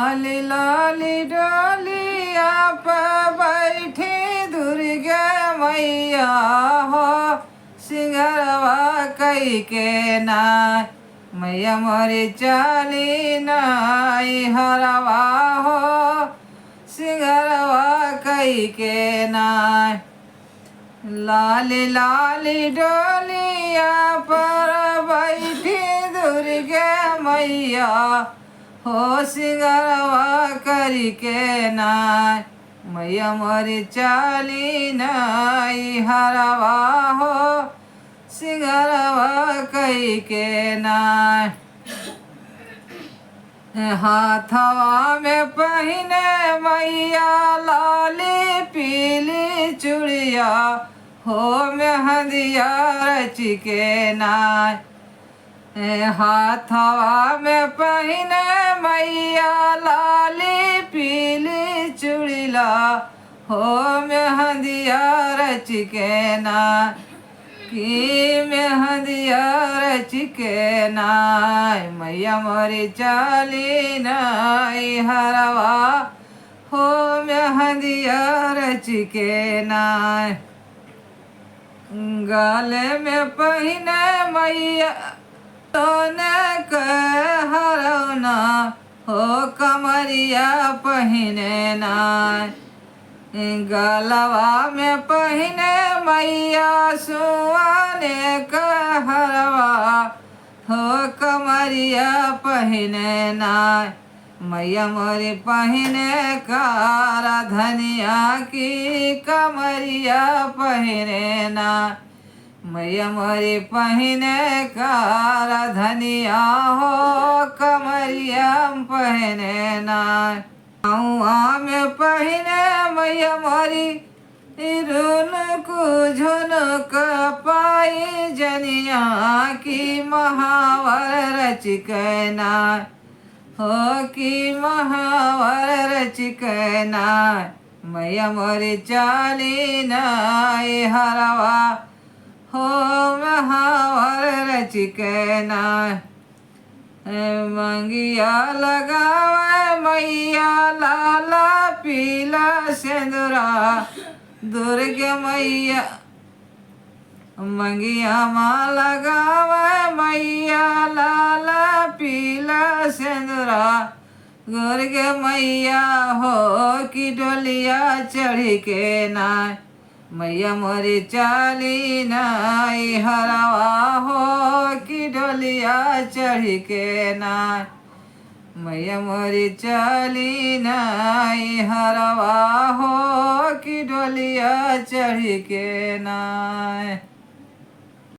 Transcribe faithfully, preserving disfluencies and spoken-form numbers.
लाली लाली डोलिया पे बैठी दुर्गे मैया हो, सिंगरवा कई के ना। मैया मोरी चली ना अइहरवा हो, सिंगरवा कई के ना। लाली लाली डोलिया पर बैठी दुर्गे मैया हो, सिंगरवा करी के ना। मैया मोरी चली ना अइहरवा हो, सिंगरवा कई के ना। हाथवा में पहिने मैया लाली पीली चुड़िया हो, मेहंदिया रच के ना। हाथवा में पहिने मैया लाली पीली चुड़िला हो, मेहंदिया रच के ना। कि मेहंदिया रच के ना। मैया मोरी चली ना अइहरवा हो, मेहंदिया रच के ना। गले में पहिने मैया सोने के हरौना हो, कमरिया पहिने ना। गलवा में पहिने मैया सोने के हरवा हो, कमरिया पहिने ना। मैया मोरी पहिने कर धनिया की कमरिया पहिने ना। मैया मोरी पहिने कर धनिया हो, कमरिया पहिने ना। पौआ में पहिने मैया मोरी रुनुक झुनुक पायजनिया कि महावर रच के ना। हो कि महावर रच के ना। मैया मोरी चली ना अइहरवा हो, महावर रच के ना। ए, मंगिया लगावे मैया लाला पीला सेंदुरा, दुर्गे मैया। मंगिया मा लगावे मैया लाला पीला सेंदुरा, दुर्गे मैया हो कि डोलिया चढ़ी के ना। मैया मोरी चली ना अइहरवा हो कि डोलिया चढ़ी के ना। मैया मोरी चली ना अइहरवा हो कि डोलिया चढ़ी के ना।